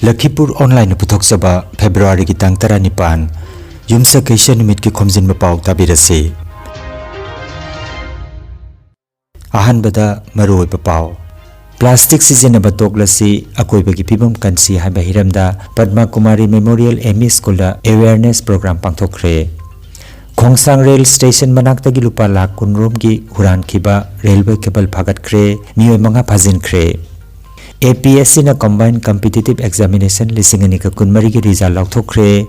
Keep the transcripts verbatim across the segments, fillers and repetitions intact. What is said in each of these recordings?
ꯂꯈꯤꯄꯨꯔ ꯑꯣꯟꯂꯥꯏꯟꯅ ꯄꯨꯊꯣꯛꯆꯕ ꯐꯦꯕ꯭ꯔꯨꯋꯥꯔꯤꯒꯤ ꯇꯥꯡ ꯇꯔꯥꯅꯤꯄꯥꯟ, ꯌꯨꯝꯁꯀꯩꯁ ꯅꯨꯃꯤꯠꯀꯤ ꯈꯣꯝꯖꯤꯟꯕ ꯄꯥꯎ ꯇꯥꯕꯤꯔꯁꯤ꯫ ꯑꯍꯥꯟꯕꯗ ꯃꯔꯨꯑꯣꯏꯕ ꯄꯥꯎ꯫ ꯄ꯭ꯂꯥꯁꯇꯤꯛ ꯁꯤꯖꯤꯟꯅꯕ ꯇꯣꯛꯂꯁꯤ, ꯑꯀꯣꯏꯕꯒꯤ ꯐꯤꯕꯝ ꯀꯟꯁꯤ ꯍꯥꯏꯕ ꯍꯤꯔꯝꯗ Padma Kumari memorial M E ꯁ꯭ꯀꯨꯜꯗ ꯑꯦꯋꯦꯌꯔꯅꯦꯁ ꯄ꯭ꯔꯣꯒ꯭ꯔꯥꯝ ꯄꯥꯡꯊꯣꯛꯈ꯭ꯔꯦ꯫ ꯈꯣꯡꯁꯥꯡ ꯔꯦꯜ ꯁ꯭ꯇꯦꯁꯟ ꯃꯅꯥꯛꯇꯒꯤ ꯂꯨꯄꯥ ꯂꯥꯈ ꯀꯨꯟ ꯔꯣꯝꯒꯤ ꯍꯨꯔꯥꯟꯈꯤꯕ ꯔꯦꯜꯋꯦ ꯀꯦꯕꯜ ꯐꯥꯒꯠꯈ꯭ꯔꯦ, ꯃꯤꯑꯣꯏ ꯃꯉꯥ ꯐꯥꯖꯤꯟꯈ꯭ꯔꯦ꯫ ꯑꯦ ꯄꯤ ꯑꯦꯁ ꯁꯤꯅ ꯀꯝꯕꯥꯏꯟ ꯀꯝꯄꯤꯇꯤꯇꯤꯚ ꯑꯦꯛꯖꯥꯃꯤꯅꯦꯁꯟ ꯂꯤꯁꯤꯡ ꯑꯅꯤꯒ ꯀꯨꯟꯃꯔꯤꯒꯤ ꯔꯤꯖꯜ ꯂꯥꯎꯊꯣꯛꯈ꯭ꯔꯦ꯫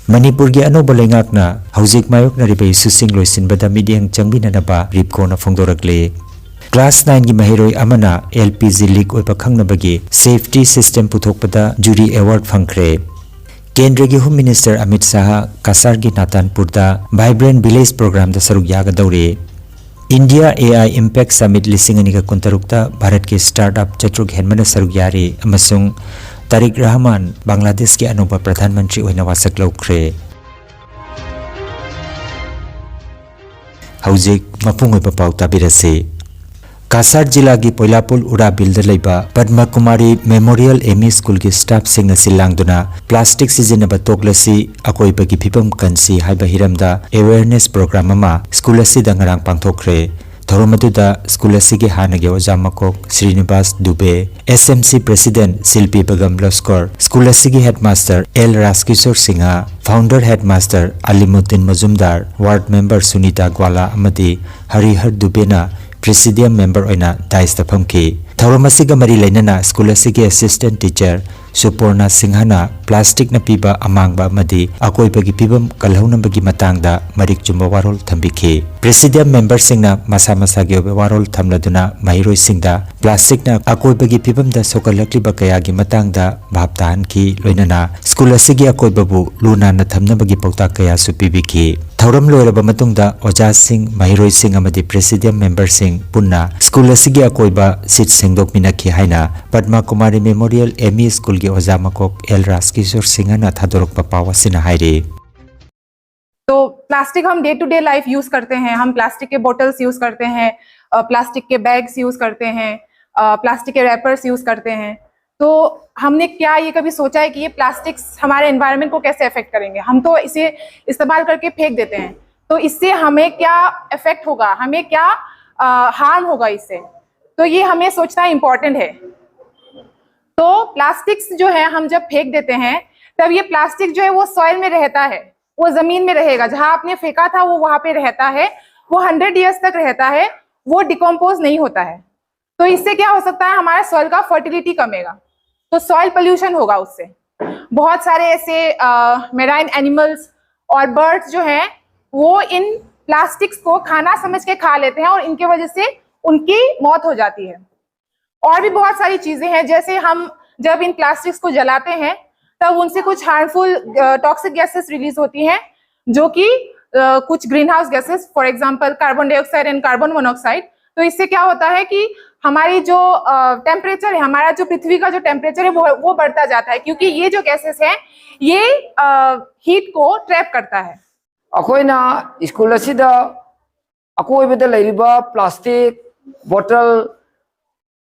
ꯃꯅꯤꯄꯨꯔꯒꯤ ꯑꯅꯧꯕ ꯂꯩꯉꯥꯛꯅ ꯍꯧꯖꯤꯛ ꯃꯥꯌꯣꯛꯅꯔꯤꯕ ꯏꯁꯨꯁꯤꯡ ꯂꯣꯏꯁꯤꯟꯕꯗ ꯃꯤꯠꯌꯦꯡ ꯆꯪꯕꯤꯅꯅꯕ ꯔꯤꯞꯀꯣꯅ ꯐꯣꯡꯗꯣꯔꯛꯂꯤ꯫ ꯀ꯭ꯂꯥꯁ ꯅꯥꯏꯟꯒꯤ ꯃꯍꯩꯔꯣꯏ ꯑꯃꯅ ꯑꯦꯜ ꯄꯤ ꯖꯤ ꯂꯤꯛ ꯑꯣꯏꯕ ꯈꯪꯅꯕꯒꯤ ꯁꯦꯐꯇꯤ ꯁꯤꯁꯇꯦꯝ ꯄꯨꯊꯣꯛꯄꯗ ꯖꯨꯔꯤ ꯑꯦꯋꯥꯔꯗ ꯐꯪꯈ꯭ꯔꯦ꯫ ꯀꯦꯟꯗ꯭ꯔꯒꯤ ꯍꯣꯝ ꯃꯤꯅꯤꯁꯇꯔ ꯑꯃꯤꯠ ꯁꯥꯍ ꯀꯁꯥꯔꯒꯤ ꯅꯥꯇꯥꯟꯄꯨꯔꯗ ꯚꯥꯏꯕ꯭ꯔꯦꯟ ꯚꯤꯂꯦꯖ ꯄ꯭ꯔꯣꯒ꯭ꯔꯥꯝꯗ ꯁꯔꯨꯛ ꯌꯥꯒꯗꯧꯔꯤ꯫ India A I impact summit ꯂꯤꯁꯤꯡ ꯑꯅꯤꯒ ꯀꯨꯟꯇꯔꯨꯛꯇ ꯚꯥꯔꯠꯀꯤ ꯁ꯭ꯇꯥꯔꯠ ꯑꯞ ꯆꯥꯇ꯭ꯔꯨꯛ ꯍꯦꯟꯕꯅ ꯁꯔꯨꯛ ꯌꯥꯔꯤ ꯑꯃꯁꯨꯡ ꯇꯥꯔꯤꯛ ꯔꯍꯃꯥꯟ ꯕꯪꯒ꯭ꯂꯥꯗꯦꯁꯀꯤ ꯑꯅꯧꯕ ꯄ꯭ꯔꯙꯥꯟ ꯃꯟꯇ꯭ꯔꯤ ꯑꯣꯏꯅ ꯋꯥꯁꯛ ꯂꯧꯈ꯭ꯔꯦ꯫ ꯍꯧꯖꯤꯛ ꯃꯄꯨꯡ ꯑꯣꯏꯕ ꯄꯥꯎ ꯇꯥꯕꯤꯔꯁꯤ꯫ ꯀꯁꯥꯔ ꯖꯤꯂꯥꯒꯤ ꯄꯣꯏꯂꯥꯄꯨꯜ ꯎꯔꯥꯕꯤꯜꯗ ꯂꯩꯕ Padma Kumari memorial M E ꯁ꯭ꯀꯨꯜꯒꯤ ꯁ꯭ꯇꯥꯐꯁꯤꯡꯅ ꯁꯤꯜ ꯂꯥꯡꯗꯨꯅ ꯄ꯭ꯂꯥꯁꯇꯤꯛ ꯁꯤꯖꯤꯟꯅꯕ ꯇꯣꯛꯂꯁꯤ, ꯑꯀꯣꯏꯕꯒꯤ ꯐꯤꯕꯝ ꯀꯟꯁꯤ ꯍꯥꯏꯕ ꯍꯤꯔꯝꯗ ꯑꯦꯋꯦꯌꯔꯅꯦꯁ ꯄ꯭ꯔꯣꯒ꯭ꯔꯥꯝ ꯑꯃ ꯁ꯭ꯀꯨꯜ ꯑꯁꯤꯗ ꯉꯔꯥꯡ ꯄꯥꯡꯊꯣꯛꯈ꯭ꯔꯦ꯫ ꯊꯧꯔꯝ ꯑꯗꯨꯗ ꯁ꯭ꯀꯨꯜ ꯑꯁꯤꯒꯤ ꯍꯥꯟꯅꯒꯤ ꯑꯣꯖꯥ ꯃꯀꯣꯛ Srinibas Dubey, S M C president Shilpi Begum Laskar, school ꯑꯁꯤꯒꯤ headmaster L Rajkishor Singh, founder headmaster Alimuddin Majumdar, ward member Sunita Gwala ꯑꯃꯗꯤ ꯍꯔꯤꯍꯔ ꯗꯨꯕꯦꯅ ꯄ꯭ꯔꯦꯁꯤꯗꯤꯌꯝ ꯃꯦꯝꯕꯔ ꯑꯣꯏꯅ ꯗꯥꯏꯁꯇ ꯐꯝꯈꯤ꯫ ꯊꯧꯔꯝ ꯑꯁꯤꯒ ꯃꯔꯤ ꯂꯩꯅꯅ ꯁ꯭ꯀꯨꯜ ꯑꯁꯤꯒꯤ ꯑꯦꯁꯤꯁꯇꯦꯟꯠ ꯇꯤꯆꯔ ꯁꯨꯄꯣꯔꯅꯥ ꯁꯤꯡꯍꯅ ꯄ꯭ꯂꯥꯁꯇꯤꯛꯅ ꯄꯤꯕ ꯑꯃꯥꯡꯕ ꯑꯃꯗꯤ ꯑꯀꯣꯏꯕꯒꯤ ꯐꯤꯕꯝ ꯀꯜꯍꯧꯅꯕꯒꯤ ꯃꯇꯥꯡꯗ ꯃꯔꯤꯛ ꯆꯨꯝꯕ ꯋꯥꯔꯣꯜ ꯊꯝꯕꯤꯈꯤ꯫ ꯄ꯭ꯔꯦꯁꯤꯗꯤꯌꯝ ꯃꯦꯝꯕꯔꯁꯤꯡꯅ ꯃꯁꯥ ꯃꯁꯥꯒꯤ ꯑꯣꯏꯕ ꯋꯥꯔꯣꯜ ꯊꯝꯂꯗꯨꯅ ꯃꯍꯩꯔꯣꯏꯁꯤꯡꯗ ꯄ꯭ꯂꯥꯁꯇꯤꯛꯅ ꯑꯀꯣꯏꯕꯒꯤ ꯐꯤꯕꯝꯗ ꯁꯣꯛꯍꯜꯂꯛꯂꯤꯕ ꯀꯌꯥꯒꯤ ꯃꯇꯥꯡꯗ ꯚꯥꯞ ꯇꯥꯍꯟꯈꯤ, ꯂꯣꯏꯅꯅ ꯁ꯭ꯀꯨꯜ ꯑꯁꯤꯒꯤ ꯑꯀꯣꯏꯕꯕꯨ ꯂꯨ ꯅꯥꯟꯅ ꯊꯝꯅꯕꯒꯤ ꯄꯥꯎꯇꯥꯛ ꯀꯌꯥꯁꯨ ꯄꯤꯕꯤꯈꯤ꯫ ꯊꯧꯔꯝ ꯂꯣꯏꯔꯕ ꯃꯇꯨꯡꯗ ꯑꯣꯖꯥꯁꯤꯡ, ꯃꯍꯩꯔꯣꯏꯁꯤꯡ ꯑꯃꯗꯤ ꯄ꯭ꯔꯦꯁꯤꯗꯤꯌꯝ ꯃꯦꯝꯕꯔꯁꯤꯡ ꯄꯨꯟꯅ ꯁ꯭ꯀꯨꯜ ꯑꯁꯤꯒꯤ ꯑꯀꯣꯏꯕ ꯁꯤꯠ ꯁꯦꯡꯗꯣꯛꯃꯤꯟꯅꯈꯤ ꯍꯥꯏꯅ Padma Kumari memorial M E ꯁ꯭ꯀꯨꯜꯒꯤ ꯑꯣꯖꯥ ꯃꯀꯣꯛ ꯑꯦꯜ ꯔꯥꯖꯀꯤꯁꯣꯔ ꯁꯤꯡꯍꯅ ꯊꯥꯗꯣꯔꯛꯄ ꯄꯥꯎ ꯑꯁꯤꯅ ꯍꯥꯏꯔꯤ꯫ तो प्लास्टिक हम day to day life use करते हैं, हम प्लास्टिक के बॉटल्स यूज करते हैं, प्लास्टिक के बैग्स यूज करते हैं, प्लास्टिक के रैपर्स यूज करते हैं। तो हमने क्या ये कभी सोचा है कि ये प्लास्टिक्स हमारे एनवायरनमेंट को कैसे अफेक्ट करेंगे? हम तो इसे इस्तेमाल करके फेंक देते हैं, तो इससे हमें क्या इफेक्ट होगा, हमें क्या हार्म होगा इससे? तो ये हमें सोचना इम्पॉर्टेंट है। तो प्लास्टिक्स जो है, हम जब फेंक देते हैं, तब ये प्लास्टिक जो है वो सॉइल में रहता है, वो जमीन में रहेगा, जहां आपने फेंका था वो वहां पे रहता है, वो हंड्रेड ईयर्स तक रहता है, वो डिकम्पोज नहीं होता है। तो इससे क्या हो सकता है, हमारा सॉइल का फर्टिलिटी कमेगा, तो सॉइल पोल्यूशन होगा उससे। बहुत सारे ऐसे मेराइन एनिमल्स और बर्ड्स जो हैं, वो इन प्लास्टिक्स को खाना समझ के खा लेते हैं और इनकी वजह से उनकी मौत हो जाती है। और भी बहुत सारी चीजें हैं, जैसे हम जब इन प्लास्टिक्स को जलाते हैं, तब उनसे कुछ हार्मफुल टॉक्सिक गैसेस रिलीज होती हैं, जो कि अ, कुछ green house gases, for example carbon dioxide and carbon monoxide. तो इससे क्या होता है कि हमारी जो टेम्परेचर है, हमारा जो पृथ्वी का जो टेम्परेचर है, वो वो बढ़ता जाता है, क्योंकि ये जो गैसेस हैं, ये हीट को ट्रैप करता है। ꯑꯩꯈꯣꯏꯅ ꯁ꯭ꯀꯨꯜ ꯑꯁꯤꯗ ꯑꯀꯣꯏꯕꯗ ꯂꯩꯔꯤꯕ ꯄ꯭ꯂꯥꯁꯇꯤꯛ ꯕꯣꯇꯜ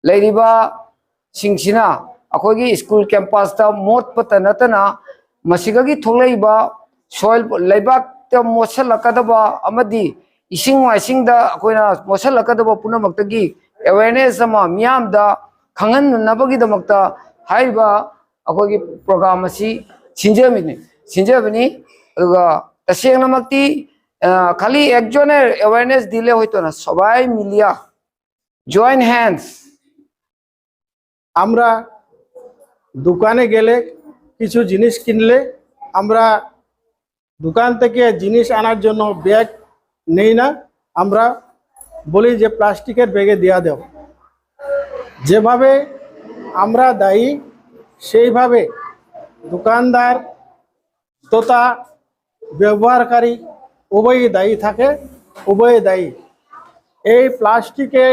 ꯂꯩꯔꯤꯕꯁꯤꯡꯁꯤꯅ ꯑꯩꯈꯣꯏꯒꯤ ꯁ꯭ꯀꯨꯜ ꯀꯦꯝꯄꯁꯇ ꯃꯣꯠꯄꯇ ꯅꯠꯇꯅ ꯃꯁꯤꯗꯒꯤ ꯊꯣꯛꯂꯛꯏꯕ ꯁꯣꯏꯜ, ꯂꯩꯕꯥꯛꯇ ꯃꯣꯠꯁꯤꯜꯂꯛꯀꯗꯕ ꯑꯃꯗꯤ ꯏꯁꯤꯡ ꯃꯥꯏꯁꯤꯡꯗ ꯑꯩꯈꯣꯏꯅ ꯃꯣꯠꯁꯤꯜꯂꯛꯀꯗꯕ ꯄꯨꯝꯅꯃꯛꯇꯒꯤ ꯑꯦꯋꯦꯔꯅꯦꯁ ꯑꯃ ꯃꯤꯌꯥꯝꯗ ꯈꯪꯍꯟꯅꯕꯒꯤꯗꯃꯛꯇ ꯍꯥꯏꯔꯤꯕ ꯑꯩꯈꯣꯏꯒꯤ ꯄ꯭ꯔꯣꯒ꯭ꯔꯥꯝ ꯑꯁꯤ ꯁꯤꯟꯖꯕꯅꯤ ꯁꯤꯟꯖꯕꯅꯤ ꯑꯗꯨꯒ ꯇꯁꯦꯡꯅꯃꯛꯇꯤ ꯑ, খালি একজনের অ্যাওয়ারনেস দিলে হইতো না, সবাই মিলিয়া, জয়েন হ্যান্ডস। আমরা দোকানে গেলে কিছু জিনিস কিনলে আমরা দোকান থেকে জিনিস আনার জন্য ব্যাগ নেই না, আমরা বলি যে প্লাস্টিকের ব্যাগে দেওয়া দাও। যেভাবে আমরা দায়ী, সেইভাবে দোকানদার তথা ব্যবহারকারী উভয়ই দায়ী থাকে, উভয়ে দায়ী। এই প্লাস্টিকে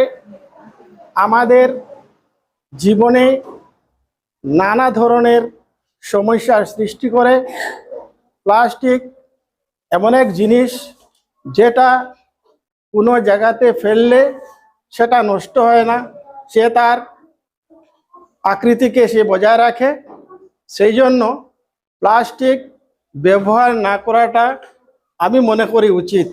আমাদের জীবনে নানা ধরনের সমস্যার সৃষ্টি করে। প্লাস্টিক এমন এক জিনিস, যেটা কোনো জায়গাতে ফেললে সেটা নষ্ট হয় না, সে তার আকৃতিকে সে বজায় রাখে। সেই জন্য প্লাস্টিক ব্যবহার না করাটা আমি মনে করি উচিত।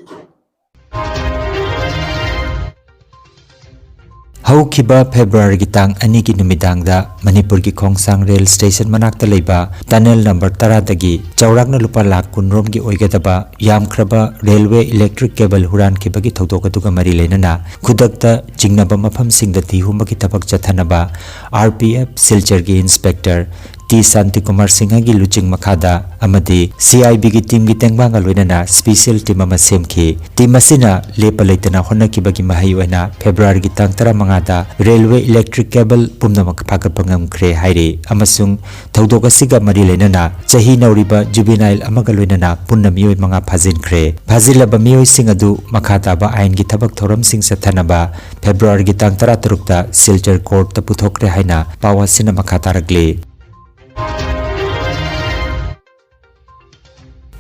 ꯍꯧꯈꯤꯕ ꯐꯦꯕ꯭ꯔꯨꯋꯥꯔꯤꯒꯤ ꯇꯥꯡ ꯑꯅꯤꯒꯤ ꯅꯨꯃꯤꯗꯥꯡꯗ ꯃꯅꯤꯄꯨꯔꯒꯤ ꯈꯣꯡꯁꯥꯡ ꯔꯦꯜ ꯁ꯭ꯇꯦꯁꯟ ꯃꯅꯥꯛꯇ ꯂꯩꯕ ꯇꯅꯦꯜ ꯅꯝꯕꯔ ꯇꯔꯥꯗꯒꯤ ꯆꯥꯎꯔꯥꯛꯅ ꯂꯨꯄꯥ ꯂꯥꯈ ꯀꯨꯟ ꯔꯣꯝꯒꯤ ꯑꯣꯏꯒꯗꯕ ꯌꯥꯝꯈ꯭ꯔꯕ ꯔꯦꯜꯋꯦ ꯏꯂꯦꯛꯇ꯭ꯔꯤꯛ ꯀꯦꯕꯜ ꯍꯨꯔꯥꯟꯈꯤꯕꯒꯤ ꯊꯧꯗꯣꯛ ꯑꯗꯨꯒ ꯃꯔꯤ ꯂꯩꯅꯅ ꯈꯨꯗꯛꯇ ꯆꯤꯡꯅꯕ ꯃꯐꯝꯁꯤꯡꯗ ꯊꯤꯍꯨꯝꯕꯒꯤ ꯊꯕꯛ ꯆꯠꯊꯅꯕ ꯑꯥꯔ ꯄꯤ ꯑꯦꯐ ꯁꯤꯜꯆꯔꯒꯤ ꯏꯟꯁꯄꯦꯛꯇꯔ ꯇꯤ ꯁꯥꯟꯇꯤꯀꯨꯃꯥꯔ ꯁꯤꯡꯍꯒꯤ ꯂꯨꯆꯤꯡ ꯃꯈꯥꯗ ꯑꯃꯗꯤ ꯁꯤ ꯑꯥꯏ ꯕꯤꯒꯤ ꯇꯤꯝꯒꯤ ꯇꯦꯡꯕꯥꯡꯒ ꯂꯣꯏꯅꯅ ꯁ꯭ꯄꯤꯁꯦꯜ ꯇꯤꯝ ꯑꯃ ꯁꯦꯝꯈꯤ꯫ ꯇꯤꯝ ꯑꯁꯤꯅ ꯂꯦꯞꯄ ꯂꯩꯇꯅ ꯍꯣꯠꯅꯈꯤꯕꯒꯤ ꯃꯍꯩ ꯑꯣꯏꯅ ꯐꯦꯕ꯭ꯔꯨꯋꯥꯔꯤꯒꯤ ꯇꯥꯡ ꯇꯔꯥꯃꯉꯥꯗ ꯔꯦꯜꯋꯦ ꯏꯂꯦꯛꯇ꯭ꯔꯤꯛ ꯀꯦꯕꯜ ꯄꯨꯝꯅꯃꯛ ꯐꯥꯒꯠꯄ ꯉꯝꯈ꯭ꯔꯦ ꯍꯥꯏꯔꯤ ꯑꯃꯁꯨꯡ ꯊꯧꯗꯣꯛ ꯑꯁꯤꯒ ꯃꯔꯤ ꯂꯩꯅꯅ ꯆꯍꯤ ꯅꯧꯔꯤꯕ ꯖꯨꯕꯤꯅꯥꯏꯜ ꯑꯃꯒ ꯂꯣꯏꯅꯅ ꯄꯨꯟꯅ ꯃꯤꯑꯣꯏ ꯃꯉꯥ ꯐꯥꯖꯤꯟꯈ꯭ꯔꯦ꯫ ꯐꯥꯖꯤꯜꯂꯕ ꯃꯤꯑꯣꯏꯁꯤꯡ ꯑꯗꯨ ꯃꯈꯥ ꯇꯥꯕ ꯑꯥꯏꯟꯒꯤ ꯊꯕꯛ ꯊꯧꯔꯝꯁꯤꯡ ꯆꯠꯊꯅꯕ ꯐꯦꯕ꯭ꯔꯨꯋꯥꯔꯤꯒꯤ ꯇꯥꯡ ꯇꯔꯥꯇꯔꯨꯛꯇ ꯁꯤꯜꯆꯔ ꯀꯣꯔꯠꯇ ꯄꯨꯊꯣꯛꯈ꯭ꯔꯦ ꯍꯥꯏꯅ ꯄꯥꯎ ꯑꯁꯤꯅ ꯃꯈꯥ ꯇꯥꯔꯛꯂꯤ꯫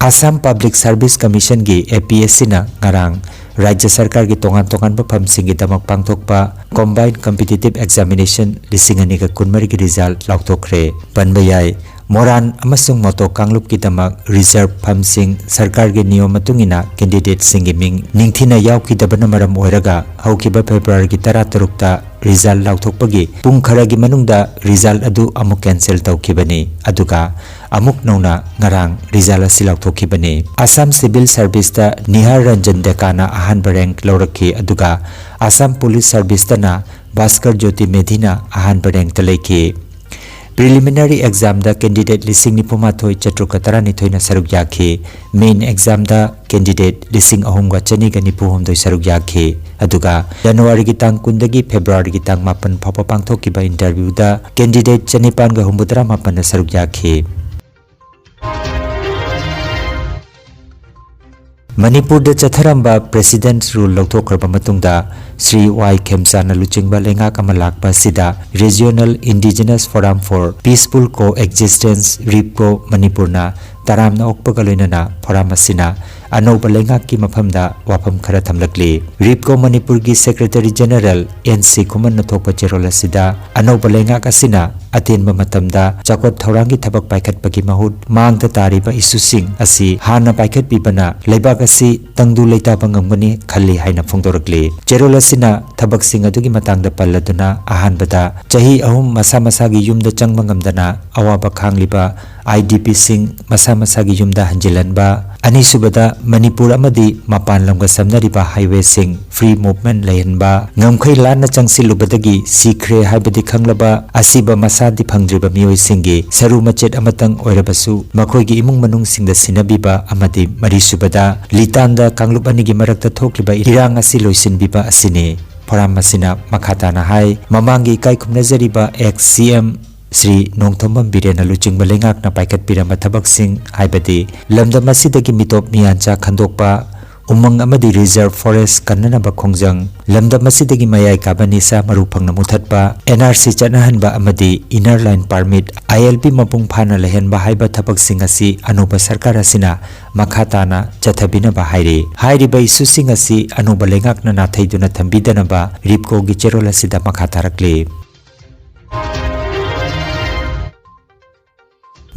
ꯑꯁꯥꯝ ꯄꯕ꯭ꯂꯤꯛ ꯁꯔꯚꯤꯁ ꯀꯃꯤꯁꯟꯒꯤ, ꯑꯦ ꯄꯤ ꯑꯦꯁ ꯁꯤꯅ ꯉꯔꯥꯡ ꯔꯥꯖ꯭ꯌ ꯁꯔꯀꯥꯔꯒꯤ ꯇꯣꯉꯥꯟ ꯇꯣꯉꯥꯟꯕ ꯐꯝꯁꯤꯡꯒꯤꯗꯃꯛ ꯄꯥꯡꯊꯣꯛꯄ ꯀꯣꯝꯕꯥꯏꯟ ꯀꯝꯄꯤꯇꯤꯇꯤꯚ ꯑꯦꯛꯖꯥꯃꯤꯅꯦꯁꯟ ꯂꯤꯁꯤꯡ ꯑꯅꯤꯒ ꯀꯨꯟꯃꯔꯤꯒꯤ ꯔꯤꯖꯜ ꯂꯥꯎꯊꯣꯛꯈ꯭ꯔꯦ꯫ ꯄꯟꯕ ꯌꯥꯏ, ꯃꯣꯔꯥꯟ ꯑꯃꯁꯨꯡ ꯃꯣꯇꯣ ꯀꯥꯡꯂꯨꯞꯀꯤꯗꯃꯛ ꯔꯤꯖꯔꯚ ꯐꯝꯁꯤꯡ ꯁꯔꯀꯥꯔꯒꯤ ꯅꯤꯌꯣꯝ ꯃꯇꯨꯡ ꯏꯟꯅ ꯀꯦꯟꯗꯤꯗꯦꯠꯁꯤꯡꯒꯤ ꯃꯤꯡ ꯅꯤꯡꯊꯤꯅ ꯌꯥꯎꯈꯤꯗꯕꯅ ꯃꯔꯝ ꯑꯣꯏꯔꯒ ꯍꯧꯈꯤꯕ ꯐꯦꯕ꯭ꯔꯨꯋꯥꯔꯤꯒꯤ ꯇꯔꯥꯇꯔꯨꯛꯇ ꯔꯤꯖꯜ ꯂꯥꯎꯊꯣꯛꯄꯒꯤ ꯄꯨꯡ ꯈꯔꯒꯤ ꯃꯅꯨꯡꯗ ꯔꯤꯖꯜ ꯑꯗꯨ ꯑꯃꯨꯛ ꯀꯦꯟꯁꯦꯜ ꯇꯧꯈꯤꯕꯅꯤ꯫ ꯑꯗꯨꯒ ꯑꯃꯨꯛ ꯅꯧꯅ ꯉꯔꯥꯡ ꯔꯤꯖꯜ ꯑꯁꯤ ꯂꯥꯎꯊꯣꯛꯈꯤꯕꯅꯤ꯫ ꯑꯁꯥꯝ ꯁꯤꯚꯤꯜ ꯁꯔꯚꯤꯁꯇ ꯅꯤꯍꯥꯔ ꯔꯟꯖꯟ ꯗꯦꯀꯥꯅ ꯑꯍꯥꯟꯕ ꯔꯦꯡꯛ ꯂꯧꯔꯛꯈꯤ, ꯑꯗꯨꯒ ꯑꯁꯥꯝ ꯄꯨꯂꯤꯁ ꯁꯔꯚꯤꯁꯇꯅ ꯚꯥꯁꯀꯔ ꯖꯣꯇꯤ ꯃꯦꯙꯤꯅ ꯑꯍꯥꯟꯕ ꯔꯦꯡꯛꯇ ꯂꯩꯈꯤ꯫ ꯄ꯭ꯔꯤꯂꯤꯃꯤꯅꯔꯤ ꯑꯦꯛꯖꯥꯝꯗ ꯀꯦꯟꯗꯤꯗꯦꯠ ꯂꯤꯁꯤꯡ ꯅꯤꯐꯨ ꯃꯥꯊꯣꯏ ꯆꯥꯇ꯭ꯔꯨꯛꯀ ꯇꯔꯥꯅꯤꯊꯣꯏꯅ ꯁꯔꯨꯛ ꯌꯥꯈꯤ꯫ ꯃꯦꯟ ꯑꯦꯛꯖꯥꯝꯗ ꯀꯦꯟꯗꯤꯗꯦꯠ ꯂꯤꯁꯤꯡ ꯑꯍꯨꯝꯒ ꯆꯅꯤꯒ ꯅꯤꯐꯨ ꯍꯨꯝꯗꯣꯏ ꯁꯔꯨꯛ ꯌꯥꯈꯤ꯫ ꯑꯗꯨꯒ ꯖꯅꯋꯥꯔꯤꯒꯤ ꯇꯥꯡ ꯀꯨꯟꯗꯒꯤ ꯐꯦꯕ꯭ꯔꯨꯋꯥꯔꯤꯒꯤ ꯇꯥꯡ ꯃꯥꯄꯟ ꯐꯥꯎꯕ ꯄꯥꯡꯊꯣꯛꯈꯤꯕ ꯏꯟꯇꯔꯚ꯭ꯌꯨꯗ ꯀꯦꯟꯗꯤꯗꯦꯠ ꯆꯅꯤꯄꯥꯟꯒ ꯍꯨꯝꯐꯨꯇꯔꯥ ꯃꯥꯄꯟꯅ ꯁꯔꯨꯛ ꯌꯥꯈꯤ꯫ ꯃꯅꯤꯄꯨꯔꯗ ꯆꯠꯊꯔꯝꯕ ꯄ꯭ꯔꯦꯁꯤꯗꯦꯟꯠꯁ ꯔꯨꯜ ꯂꯧꯊꯣꯛꯈ꯭ꯔꯕ ꯃꯇꯨꯡꯗ ꯁ꯭ꯔꯤ ꯋꯥꯏ ꯈꯦꯝꯆꯥꯟꯅ ꯂꯨꯆꯤꯡꯕ ꯂꯩꯉꯥꯛ ꯑꯃ ꯂꯥꯛꯄ ꯑꯁꯤꯗ Regional Indigenous Forum for Peaceful Coexistence, Repco, ꯃꯅꯤꯄꯨꯔꯅ ꯇꯔꯥꯝꯅ ꯑꯣꯛꯄꯒ ꯂꯣꯏꯅꯅ ꯐꯣꯔꯝ ꯑꯁꯤꯅ ꯑꯅꯧꯕ ꯂꯩꯉꯥꯛꯀꯤ ꯃꯐꯝꯗ ꯋꯥꯐꯝ ꯈꯔ ꯊꯝꯂꯛꯂꯤ꯫ ꯔꯤꯞꯀꯣ ꯃꯅꯤꯄꯨꯔꯒꯤ ꯁꯦꯀ꯭ꯔꯦꯇꯔꯤ ꯖꯦꯅꯦꯔꯦꯜ ꯑꯦꯟ ꯁꯤ ꯈꯨꯃꯟꯅ ꯊꯣꯛꯄ ꯆꯦꯔꯣꯜ ꯑꯁꯤꯗ ꯑꯅꯧꯕ ꯂꯩꯉꯥꯛ ꯑꯁꯤꯅ ꯑꯇꯦꯟꯕ ꯃꯇꯝꯗ ꯆꯥꯎꯈꯠ ꯊꯧꯔꯥꯡꯒꯤ ꯊꯕꯛ ꯄꯥꯏꯈꯠꯄꯒꯤ ꯃꯍꯨꯠ ꯃꯥꯡꯗ ꯇꯥꯔꯤꯕ ꯏꯁꯨꯁꯤꯡ ꯑꯁꯤ ꯍꯥꯟꯅ ꯄꯥꯏꯈꯠꯄꯤꯕꯅ ꯂꯩꯕꯥꯛ ꯑꯁꯤ ꯇꯪꯗꯨ ꯂꯩꯇꯥꯕ ꯉꯝꯒꯅꯤ ꯈꯜꯂꯤ ꯍꯥꯏꯅ ꯐꯣꯡꯗꯣꯔꯛꯂꯤ꯫ ꯆꯦꯔꯣꯜ ꯑꯁꯤꯅ ꯊꯕꯛꯁꯤꯡ ꯑꯗꯨꯒꯤ ꯃꯇꯥꯡꯗ ꯄꯜꯂꯗꯨꯅ ꯑꯍꯥꯟꯕꯗ ꯆꯍꯤ ꯑꯍꯨꯝ ꯃꯁꯥ ꯃꯁꯥꯒꯤ ꯌꯨꯝꯗ ꯆꯪꯕ ꯉꯝꯗꯅ ꯑꯋꯥꯕ ꯈꯥꯡꯂꯤꯕ ꯑꯥꯏ ꯗꯤ ꯄꯤꯁꯤꯡ ꯃꯁꯥ ꯃꯁꯥꯒꯤ ꯌꯨꯝꯗ ꯍꯟꯖꯤꯜꯍꯟꯕ, ꯑꯅꯤꯁꯨꯕꯗ ꯃꯅꯤꯄꯨꯔ ꯑꯃꯗꯤ ꯃꯄꯥꯟ ꯂꯝꯒ ꯁꯝꯅꯔꯤꯕ ꯍꯥꯏꯋꯦꯁꯤꯡ ꯐ꯭ꯔꯤ ꯃꯨꯚꯃꯦꯟ ꯂꯩꯍꯟꯕ, ꯉꯝꯈꯩ ꯂꯥꯟꯅ ꯆꯪꯁꯤꯜꯂꯨꯕꯗꯒꯤ ꯁꯤꯈ꯭ꯔꯦ ꯍꯥꯏꯕꯗꯤ ꯈꯪꯂꯕ ꯑꯁꯤꯕ ꯃꯁꯥꯗꯤ ꯐꯪꯗ꯭ꯔꯤꯕ ꯃꯤꯑꯣꯏꯁꯤꯡꯒꯤ ꯁꯔꯨ ꯃꯆꯦꯠ ꯑꯃꯇꯪ ꯑꯣꯏꯔꯕꯁꯨ ꯃꯈꯣꯏꯒꯤ ꯏꯃꯨꯡ ꯃꯅꯨꯡꯁꯤꯡꯗ ꯁꯤꯟꯅꯕꯤꯕ ꯑꯃꯗꯤ ꯃꯔꯤꯁꯨꯕꯗ ꯂꯤꯇꯥꯟꯗ ꯀꯥꯡꯂꯨꯞ ꯑꯅꯤꯒꯤ ꯃꯔꯛꯇ ꯊꯣꯛꯂꯤꯕ ꯏꯔꯥꯡ ꯑꯁꯤ ꯂꯣꯏꯁꯤꯟꯕꯤꯕ ꯑꯁꯤꯅꯤ꯫ ꯐꯣꯔꯝ ꯑꯁꯤꯅ ꯃꯈꯥ ꯇꯥꯅ ꯍꯥꯏ, ꯃꯃꯥꯡꯒꯤ ꯏꯀꯥꯏ ꯈꯨꯝꯅꯖꯔꯤꯕ ꯑꯦꯛꯁ ꯁꯤ ꯑꯦꯝ ꯁ꯭ꯔꯤ ꯅꯣꯡꯊꯣꯝꯕꯝ ꯕꯤꯔꯦꯟꯅ ꯂꯨꯆꯤꯡꯕ ꯂꯩꯉꯥꯛꯅ ꯄꯥꯏꯈꯠꯄꯤꯔꯝꯕ ꯊꯕꯛꯁꯤꯡ ꯍꯥꯏꯕꯗꯤ ꯂꯝꯗꯝ ꯑꯁꯤꯗꯒꯤ ꯃꯤꯇꯣꯞ ꯃꯤꯌꯥꯟꯆꯥ ꯈꯟꯗꯣꯛꯄ, ꯎꯃꯪ ꯑꯃꯗꯤ ꯔꯤꯖꯔꯚ ꯐꯣꯔꯦꯁ ꯀꯟꯅꯅꯕ ꯈꯣꯡꯖꯪ, ꯂꯝꯗꯝ ꯑꯁꯤꯗꯒꯤ ꯃꯌꯥꯏ ꯀꯥꯕ ꯅꯤꯁꯥ ꯃꯔꯨ ꯐꯪꯅ ꯃꯨꯊꯠꯄ, ꯑꯦꯟ ꯑꯥꯔ ꯁꯤ ꯆꯠꯅꯍꯟꯕ ꯑꯃꯗꯤ ꯏꯅꯔ ꯂꯥꯏꯟ ꯄꯥꯔꯃꯤꯠ, ꯑꯥꯏ ꯑꯦꯜ ꯄꯤ ꯃꯄꯨꯡ ꯐꯥꯅ ꯂꯩꯍꯟꯕ ꯍꯥꯏꯕ ꯊꯕꯛꯁꯤꯡ ꯑꯁꯤ ꯑꯅꯧꯕ ꯁꯔꯀꯥꯔ ꯑꯁꯤꯅ ꯃꯈꯥ ꯇꯥꯅ ꯆꯠꯊꯕꯤꯅꯕ ꯍꯥꯏꯔꯤ꯫ ꯍꯥꯏꯔꯤꯕ ꯏꯁꯨꯁꯤꯡ ꯑꯁꯤ ꯑꯅꯧꯕ ꯂꯩꯉꯥꯛꯅ ꯅꯥꯊꯩꯗꯨꯅ ꯊꯝꯕꯤꯗꯅꯕ ꯔꯤꯞꯀꯣꯒꯤ ꯆꯦꯔꯣꯜ ꯑꯁꯤꯗ ꯃꯈꯥ ꯇꯥꯔꯛꯂꯤ꯫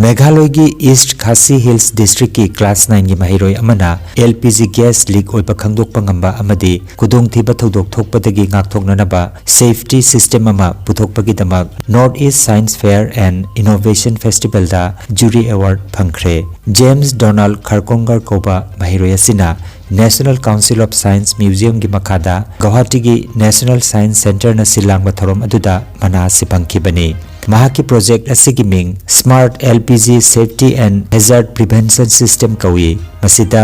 ꯃꯦꯘꯥꯂꯌꯒꯤ ꯏꯁ꯭ꯠ ꯈꯥꯁꯤ ꯍꯤꯜꯁ ꯗꯤꯁꯇ꯭ꯔꯤꯛꯀꯤ ꯀ꯭ꯂꯥꯁ ꯅꯥꯏꯟꯒꯤ ꯃꯍꯩꯔꯣꯏ ꯑꯃꯅ ꯑꯦꯜ ꯄꯤ ꯖꯤ ꯒ꯭ꯌꯥꯁ ꯂꯤꯛ ꯑꯣꯏꯕ ꯈꯪꯗꯣꯛꯄ ꯉꯝꯕ ꯑꯃꯗꯤ ꯈꯨꯗꯣꯡꯊꯤꯕ ꯊꯧꯗꯣꯛ ꯊꯣꯛꯄꯗꯒꯤ ꯉꯥꯛꯊꯣꯛꯅꯅꯕ ꯁꯦꯐꯇꯤ ꯁꯤꯁꯇꯦꯝ ꯑꯃ ꯄꯨꯊꯣꯛꯄꯒꯤꯗꯃꯛ North East Science Fair and Innovation Festivalꯗ ꯖꯨꯔꯤ ꯑꯦꯋꯥꯔꯗ ꯐꯪꯈ꯭ꯔꯦ꯫ ꯖꯦꯝꯁ ꯗꯣꯅꯥꯜꯗ ꯈꯔꯀꯣꯡꯒꯔ ꯀꯧꯕ ꯃꯍꯩꯔꯣꯏ ꯑꯁꯤꯅ National Council of Science Museumꯒꯤ ꯃꯈꯥꯗ ꯒꯧꯍꯥꯇꯤꯒꯤ National Science Centreꯅ ꯁꯤꯜ ꯂꯥꯡꯕ ꯊꯧꯔꯝ ꯑꯗꯨꯗ ꯃꯅꯥ ꯑꯁꯤ ꯐꯪꯈꯤꯕꯅꯤ꯫ ꯃꯍꯥꯛꯀꯤ ꯄ꯭ꯔꯣꯖꯦꯛꯠ ꯑꯁꯤꯒꯤ ꯃꯤꯡ Smart L P G Safety and Hazard Prevention System ꯀꯧꯏ꯫ ꯃꯁꯤꯗ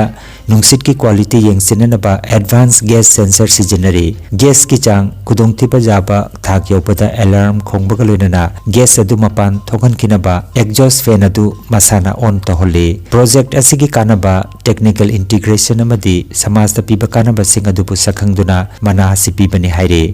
ꯅꯨꯡꯁꯤꯠꯀꯤ ꯀ꯭ꯋꯥꯂꯤꯇꯤ ꯌꯦꯡꯁꯤꯟꯅꯅꯕ ꯑꯦꯗꯚꯥꯟꯁ ꯒ꯭ꯌꯥꯁ ꯁꯦꯟꯁꯔ ꯁꯤꯖꯤꯟꯅꯔꯤ꯫ ꯒ꯭ꯌꯥꯁꯀꯤ ꯆꯥꯡ ꯈꯨꯗꯣꯡꯊꯤꯕ ꯌꯥꯕ ꯊꯥꯛ ꯌꯧꯕꯗ ꯑꯦꯂꯥꯔꯝ ꯈꯣꯡꯕꯒ ꯂꯣꯏꯅꯅ ꯒ꯭ꯌꯥꯁ ꯑꯗꯨ ꯃꯄꯥꯟ ꯊꯣꯛꯍꯟꯈꯤꯅꯕ ꯑꯦꯛꯖꯣꯁ ꯐꯦꯟ ꯑꯗꯨ ꯃꯁꯥꯅ ꯑꯣꯟ ꯇꯧꯍꯜꯂꯤ꯫ ꯄ꯭ꯔꯣꯖꯦꯛꯠ ꯑꯁꯤꯒꯤ ꯀꯥꯟꯅꯕ, ꯇꯦꯛꯅꯤꯀꯦꯜ ꯏꯟꯇꯤꯒ꯭ꯔꯦꯁꯟ ꯑꯃꯗꯤ ꯁꯃꯥꯖꯇ ꯄꯤꯕ ꯀꯥꯟꯅꯕꯁꯤꯡ ꯑꯗꯨꯕꯨ ꯁꯛꯈꯪꯗꯨꯅ ꯃꯅꯥ ꯑꯁꯤ ꯄꯤꯕꯅꯤ ꯍꯥꯏꯔꯤ꯫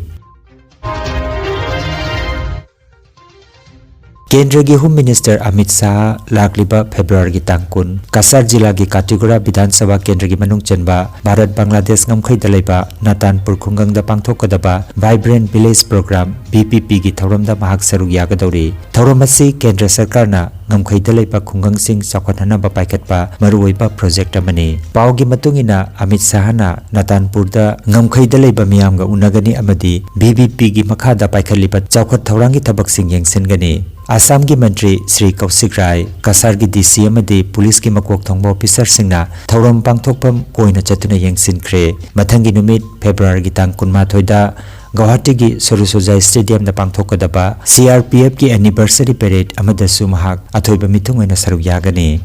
ꯀꯦꯟꯗ꯭ꯔꯒꯤ ꯍꯣꯝ ꯃꯤꯅꯤꯁꯇꯔ ꯑꯃꯤꯠ ꯁꯥꯍ ꯂꯥꯛꯂꯤꯕ ꯐꯦꯕ꯭ꯔꯨꯋꯥꯔꯤꯒꯤ ꯇꯥꯡ ꯀꯨꯟ ꯀꯁꯥꯔ ꯖꯤꯂꯥꯒꯤ ꯀꯥꯇꯤꯒꯨꯔꯥ ꯕꯤꯙꯥꯟ ꯁꯚꯥ ꯀꯦꯟꯗ꯭ꯔꯒꯤ ꯃꯅꯨꯡ ꯆꯟꯕ ꯚꯥꯔꯠ ꯕꯪꯒ꯭ꯂꯥꯗꯦꯁ ꯉꯝꯈꯩꯗ ꯂꯩꯕ ꯅꯥꯇꯥꯟꯄꯨꯔ ꯈꯨꯡꯒꯪꯗ ꯄꯥꯡꯊꯣꯛꯀꯗꯕ Vibrant Village Program, V V P ꯒꯤ ꯊꯧꯔꯝꯗ ꯃꯍꯥꯛ ꯁꯔꯨꯛ ꯌꯥꯒꯗꯧꯔꯤ꯫ ꯊꯧꯔꯝ ꯑꯁꯤ ꯀꯦꯟꯗ꯭ꯔ ꯁꯔꯀꯥꯔꯅ ꯉꯝꯈꯩꯗ ꯂꯩꯕ ꯈꯨꯡꯒꯪꯁꯤꯡ ꯆꯥꯎꯈꯠꯍꯟꯅꯕ ꯄꯥꯏꯈꯠꯄ ꯃꯔꯨꯑꯣꯏꯕ ꯄ꯭ꯔꯣꯖꯦꯛ ꯑꯃꯅꯤ꯫ ꯄꯥꯎꯒꯤ ꯃꯇꯨꯡ ꯏꯟꯅ, ꯑꯃꯤꯠ ꯁꯥꯍꯅ ꯅꯥꯇꯥꯟꯄꯨꯔꯗ ꯉꯝꯈꯩꯗ ꯂꯩꯕ ꯃꯤꯌꯥꯝꯒ ꯎꯅꯒꯅꯤ ꯑꯃꯗꯤ V V P ꯒꯤ ꯃꯈꯥꯗ ꯄꯥꯏꯈꯠꯂꯤꯕ ꯆꯥꯎꯈꯠ ꯊꯧꯔꯥꯡꯒꯤ ꯊꯕꯛꯁꯤꯡ ꯌꯦꯡꯁꯤꯟꯒꯅꯤ꯫ ꯑꯁꯥꯝꯒꯤ ꯃꯟꯇ꯭ꯔꯤ ꯁ꯭ꯔꯤ ꯀꯧꯁꯤꯛ ꯔꯥꯏ, ꯀꯁꯥꯔꯒꯤ D C ꯑꯃꯗꯤ ꯄꯨꯂꯤꯁꯀꯤ ꯃꯀꯣꯛ ꯊꯣꯡꯕ ꯑꯣꯐꯤꯁꯥꯔꯁꯤꯡꯅ ꯊꯧꯔꯝ ꯄꯥꯡꯊꯣꯛꯐꯝ ꯀꯣꯏꯅ ꯆꯠꯇꯨꯅ ꯌꯦꯡꯁꯤꯟꯈ꯭ꯔꯦ꯫ ꯃꯊꯪꯒꯤ ꯅꯨꯃꯤꯠ ꯐꯦꯕ꯭ꯔꯨꯋꯥꯔꯤꯒꯤ ꯇꯥꯡ ꯀꯨꯟꯃꯥꯊꯣꯏꯗ ꯒꯧꯍꯥꯇꯤꯒꯤ ꯁꯣꯔꯨꯁꯣꯖꯥꯏ ꯁ꯭ꯇꯦꯗꯤꯌꯝꯗ ꯄꯥꯡꯊꯣꯛꯀꯗꯕ C R P F ꯀꯤ anniversary parade ꯑꯃꯗꯁꯨ ꯃꯍꯥꯛ ꯑꯊꯣꯏꯕ ꯃꯤꯊꯨꯡ ꯑꯣꯏꯅ ꯁꯔꯨꯛ ꯌꯥꯒꯅꯤ꯫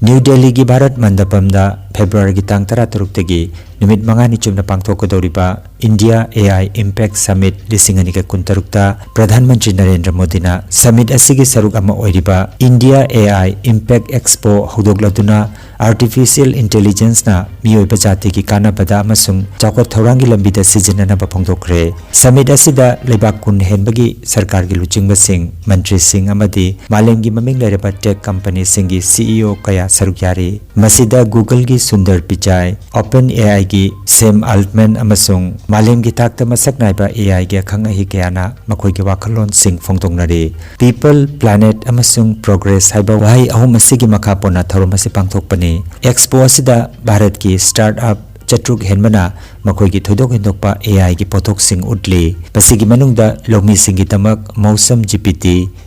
ꯅ꯭ꯌꯨ ꯗꯦꯜꯂꯤꯒꯤ ꯚꯥꯔꯠ ꯃꯟꯗꯄꯝꯗ ꯐꯦꯕ꯭ꯔꯨꯋꯥꯔꯤꯒꯤ ꯇꯥꯡ ꯇꯔꯥꯇꯔꯨꯛꯇꯒꯤ ꯅꯨꯃꯤꯠ ꯃꯉꯥꯅꯤ ꯆꯨꯞꯅ ꯄꯥꯡꯊꯣꯛꯀꯗꯧꯔꯤꯕ India A I Impact Summit ꯂꯤꯁꯤꯡ ꯑꯅꯤꯒ ꯀꯨꯟꯇꯔꯨꯛꯇ ꯄ꯭ꯔꯙꯥꯟ ꯃꯟꯇ꯭ꯔꯤ ꯅꯔꯦꯟꯗ꯭ꯔ ꯃꯣꯗꯤꯅ summit ꯑꯁꯤꯒꯤ ꯁꯔꯨꯛ ꯑꯃ ꯑꯣꯏꯔꯤꯕ India A I Impact Expo ꯍꯧꯗꯣꯛꯂꯗꯨꯅ, Artificial Intelligence ꯅ ꯃꯤꯑꯣꯏꯕ ꯖꯥꯇꯤꯒꯤ ꯀꯥꯟꯅꯕꯗ ꯑꯃꯁꯨꯡ ꯆꯥꯎꯈꯠ ꯊꯧꯔꯥꯡꯒꯤ ꯂꯝꯕꯤꯗ ꯁꯤꯖꯤꯟꯅꯅꯕ ꯐꯣꯡꯗꯣꯛꯈ꯭ꯔꯦ꯫ Summit ꯑꯁꯤꯗ ꯂꯩꯕꯥꯛ ꯀꯨꯟ ꯍꯦꯟꯕꯒꯤ ꯁꯔꯀꯥꯔꯒꯤ ꯂꯨꯆꯤꯡꯕꯁꯤꯡ, ꯃꯟꯇ꯭ꯔꯤꯁꯤꯡ ꯑꯃꯗꯤ ꯃꯥꯂꯦꯝꯒꯤ ꯃꯃꯤꯡ ꯂꯩꯔꯕ tech company ꯁꯤꯡꯒꯤ C E O ꯀꯌꯥ ꯁꯔꯨꯛ ꯌꯥꯔꯤ꯫ ꯃꯁꯤꯗ Google ꯒꯤ ꯁꯨꯟꯗꯔ ꯄꯤꯆꯥꯏ, OpenAI ꯒꯤ ꯁꯦꯝ ꯑꯜꯇꯃꯟ ꯑꯃꯁꯨꯡ ꯃꯥꯂꯦꯝꯒꯤ ꯊꯥꯛꯇ ꯃꯁꯛ ꯅꯥꯏꯕ A I ꯒꯤ ꯑꯈꯪ ꯑꯍꯩ ꯀꯌꯥꯅ ꯃꯈꯣꯏꯒꯤ ꯋꯥꯈꯜꯂꯣꯟꯁꯤꯡ ꯐꯣꯡꯗꯣꯛꯅꯔꯤ꯫ People, Planet ꯑꯃꯁꯨꯡ Progress ꯍꯥꯏꯕ ꯋꯥꯍꯩ ꯑꯍꯨꯝ ꯑꯁꯤꯒꯤ ꯃꯈꯥ ꯄꯣꯟꯅ ꯊꯧꯔꯝ ꯑꯁꯤ ꯄꯥꯡꯊꯣꯛꯄꯅꯤ꯫ Expo ꯑꯁꯤꯗ ꯚꯥꯔꯠꯀꯤ startup ꯆꯥꯇ꯭ꯔꯨꯛ ꯍꯦꯟꯕꯅ ꯃꯈꯣꯏꯒꯤ ꯊꯣꯏꯗꯣꯛ ꯍꯦꯟꯗꯣꯛꯄ A I ꯒꯤ ꯄꯣꯠꯊꯣꯛꯁꯤꯡ ꯎꯠꯂꯤ꯫ ꯃꯁꯤꯒꯤ ꯃꯅꯨꯡꯗ ꯂꯧꯃꯤꯁꯤꯡꯒꯤꯗꯃꯛ ꯃꯧꯁꯝ G P T,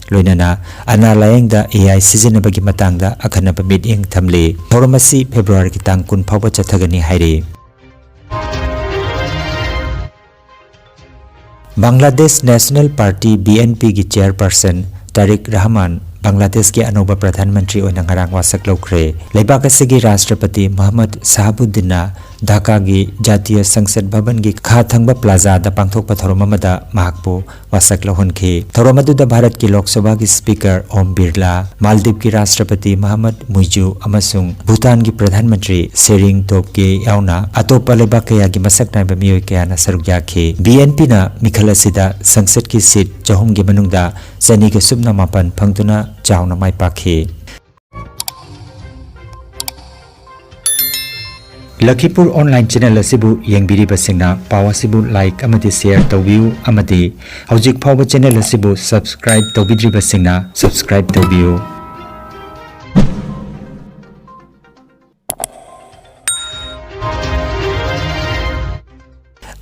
ꯂꯣꯏꯅꯅ ꯑꯅꯥ ꯂꯥꯌꯦꯡꯗ A I ꯁꯤꯖꯤꯟꯅꯕꯒꯤ ꯃꯇꯥꯡꯗ ꯑꯈꯟꯅꯕ ꯃꯤꯠꯌꯦꯡ ꯊꯝꯂꯤ꯫ ꯊꯧꯔꯝ ꯑꯁꯤ ꯐꯦꯕ꯭ꯔꯨꯋꯥꯔꯤꯒꯤ ꯇꯥꯡ ꯀꯨꯟ ꯐꯥꯎꯕ ꯆꯠꯊꯒꯅꯤ ꯍꯥꯏꯔꯤ꯫ Bangladesh national party, B N P ꯒꯤ chairperson ꯇꯥꯔꯤꯛ ꯔꯍꯃꯥꯟ ꯕꯪꯒ꯭ꯂꯥꯗꯦꯁꯀꯤ ꯑꯅꯧꯕ ꯄ꯭ꯔꯙꯥꯟ ꯃꯟꯇ꯭ꯔꯤ ꯑꯣꯏꯅ ꯉꯔꯥꯡ ꯋꯥꯁꯛ ꯂꯧꯈ꯭ꯔꯦ꯫ ꯂꯩꯕꯥꯛ ꯑꯁꯤꯒꯤ ꯔꯥꯁꯇ꯭ꯔꯄꯇꯤ ꯃꯨꯍꯝꯃꯗ ꯁꯍꯥꯕꯨꯗꯤꯟꯅ ꯙꯥꯀꯥꯒꯤ ꯖꯥꯇꯤꯌ ꯁꯪꯁꯗ ꯚꯕꯟꯒꯤ ꯈꯥ ꯊꯪꯕ ꯄ꯭ꯂꯥꯖꯥꯗ ꯄꯥꯡꯊꯣꯛꯄ ꯊꯧꯔꯝ ꯑꯃꯗ ꯃꯍꯥꯛꯄꯨ ꯋꯥꯁꯛ ꯂꯧꯍꯟꯈꯤ꯫ ꯊꯧꯔꯝ ꯑꯗꯨꯗ ꯚꯥꯔꯠꯀꯤ ꯂꯣꯛ ꯁꯚꯥꯒꯤ ꯁ꯭ꯄꯤꯀꯔ ꯑꯣꯝ ꯕꯤꯔꯂꯥ, ꯃꯥꯜꯗꯤꯞꯀꯤ ꯔꯥꯁꯇ꯭ꯔꯄꯇꯤ ꯃꯍꯃꯗ ꯃꯨꯏꯖꯨ ꯑꯃꯁꯨꯡ ꯚꯨꯇꯥꯟꯒꯤ ꯄ꯭ꯔꯙꯥꯟ ꯃꯟꯇ꯭ꯔꯤ ꯁꯦꯔꯤꯡ ꯇꯣꯞꯒꯦ ꯌꯥꯎꯅ ꯑꯇꯣꯞꯄ ꯂꯩꯕꯥꯛ ꯀꯌꯥꯒꯤ ꯃꯁꯛ ꯅꯥꯏꯕ ꯃꯤꯑꯣꯏ ꯀꯌꯥꯅ ꯁꯔꯨꯛ ꯌꯥꯈꯤ꯫ ꯕꯤ ꯑꯦꯟ ꯄꯤꯅ ꯃꯤꯈꯜ ꯑꯁꯤꯗ ꯁꯪꯁꯗꯀꯤ ꯁꯤꯠ ꯆꯍꯨꯝꯒꯤ ꯃꯅꯨꯡꯗ ꯆꯅꯤꯒ ꯁꯨꯞꯅ ꯃꯥꯄꯟ ꯐꯪꯗꯨꯅ ꯆꯥꯎꯅ ꯃꯥꯏ ꯄꯥꯛꯈꯤ꯫ ꯂꯈꯤꯄꯨꯔ online channel ꯑꯁꯤꯕꯨ ꯌꯦꯡꯕꯤꯔꯤꯕꯁꯤꯡꯅ ꯄꯥꯎ ꯑꯁꯤꯕꯨ like ꯑꯃꯗꯤ share ꯇꯧꯕꯤꯌꯨ ꯑꯃꯗꯤ ꯍꯧꯖꯤꯛ ꯐꯥꯎꯕ channel ꯑꯁꯤꯕꯨ subscribe ꯇꯧꯕꯤꯗ꯭ꯔꯤꯕꯁꯤꯡꯅ subscribe ꯇꯧꯕꯤꯌꯨ꯫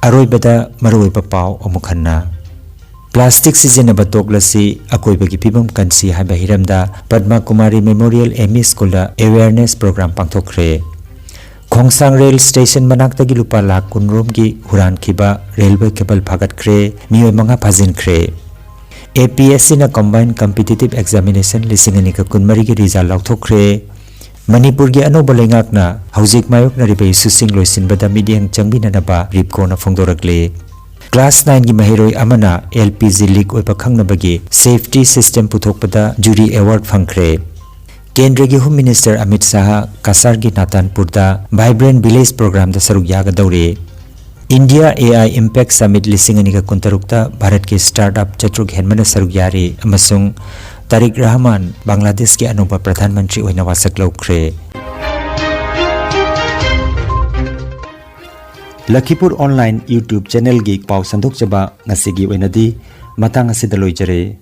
ꯑꯔꯣꯏꯕꯗ ꯃꯔꯨꯑꯣꯏꯕ ꯄꯥꯎ ꯑꯃꯨꯛ ꯍꯟꯅ꯫ Plastic ꯁꯤꯖꯤꯟꯅꯕ ꯇꯣꯛꯂꯁꯤ, ꯑꯀꯣꯏꯕꯒꯤ ꯐꯤꯕꯝ ꯀꯟꯁꯤ ꯍꯥꯏꯕ ꯍꯤꯔꯝꯗ Padma Kumari Memorial M E School ꯗ awareness program ꯄꯥꯡꯊꯣꯛꯈ꯭ꯔꯦ꯫ ꯈꯣꯡꯁꯥꯡ rail station ꯃꯅꯥꯛꯇꯒꯤ ꯂꯨꯄꯥ ꯂꯥꯈ ꯀꯨꯟ ꯔꯣꯝꯒꯤ ꯍꯨꯔꯥꯟꯈꯤꯕ railway cable ꯐꯥꯒꯠꯈ꯭ꯔꯦ, ꯃꯤꯑꯣꯏ ꯃꯉꯥ ꯐꯥꯖꯤꯟꯈ꯭ꯔꯦ꯫ A P S C ꯅ Combined Competitive Examination ꯂꯤꯁꯤꯡ ꯑꯅꯤꯒ ꯀꯨꯟꯃꯔꯤꯒꯤ result ꯂꯥꯎꯊꯣꯛꯈ꯭ꯔꯦ꯫ ꯃꯅꯤꯄꯨꯔꯒꯤ ꯑꯅꯧꯕ ꯂꯩꯉꯥꯛꯅ ꯍꯧꯖꯤꯛ ꯃꯥꯌꯣꯛꯅꯔꯤꯕ issue ꯁꯤꯡ ꯂꯣꯏꯁꯤꯟꯕꯗ ꯃꯤꯠꯌꯦꯡ ꯆꯪꯕꯤꯅꯅꯕ ꯔꯤꯞꯀꯣꯅ ꯐꯣꯡꯗꯣꯔꯛꯂꯤ꯫ Class nine ꯒꯤ ꯃꯍꯩꯔꯣꯏ ꯑꯃꯅ L P G leak ꯑꯣꯏꯕ ꯈꯪꯅꯕꯒꯤ safety system ꯄꯨꯊꯣꯛꯄꯗ jury award ꯐꯪꯈ꯭ꯔꯦ꯫ ꯀꯦꯟꯗ꯭ꯔꯒꯤ Home Minister ꯑꯃꯤꯠ ꯁꯥꯍ ꯀꯁꯥꯔꯒꯤ ꯅꯥꯇꯥꯟꯄꯨꯔꯗ Vibrant Village Program ꯗ ꯁꯔꯨꯛ ꯌꯥꯒꯗꯧꯔꯤ꯫ India A I Impact Summit ꯂꯤꯁꯤꯡ ꯑꯅꯤꯒ ꯀꯨꯟꯇꯔꯨꯛꯇ ꯚꯥꯔꯠꯀꯤ startup ꯆꯥꯇ꯭ꯔꯨꯛ ꯍꯦꯟꯕꯅ ꯁꯔꯨꯛ ꯌꯥꯔꯤ ꯑꯃꯁꯨꯡ ꯇꯥꯔꯤꯛ ꯔꯍꯃꯥꯟ ꯕꯪꯒ꯭ꯂꯥꯗꯦꯁꯀꯤ ꯑꯅꯧꯕ ꯄ꯭ꯔꯙꯥꯟ ꯃꯟꯇ꯭ꯔꯤ ꯑꯣꯏꯅ ꯋꯥꯁꯛ ꯂꯧꯈ꯭ꯔꯦ꯫ ꯂꯈꯤꯄꯨꯔ online YouTube channel ꯒꯤ ꯄꯥꯎ ꯁꯟꯗꯣꯛꯆꯕ ꯉꯁꯤꯒꯤ ꯑꯣꯏꯅꯗꯤ ꯃꯇꯥꯡ ꯑꯁꯤꯗ ꯂꯣꯏꯖꯔꯦ꯫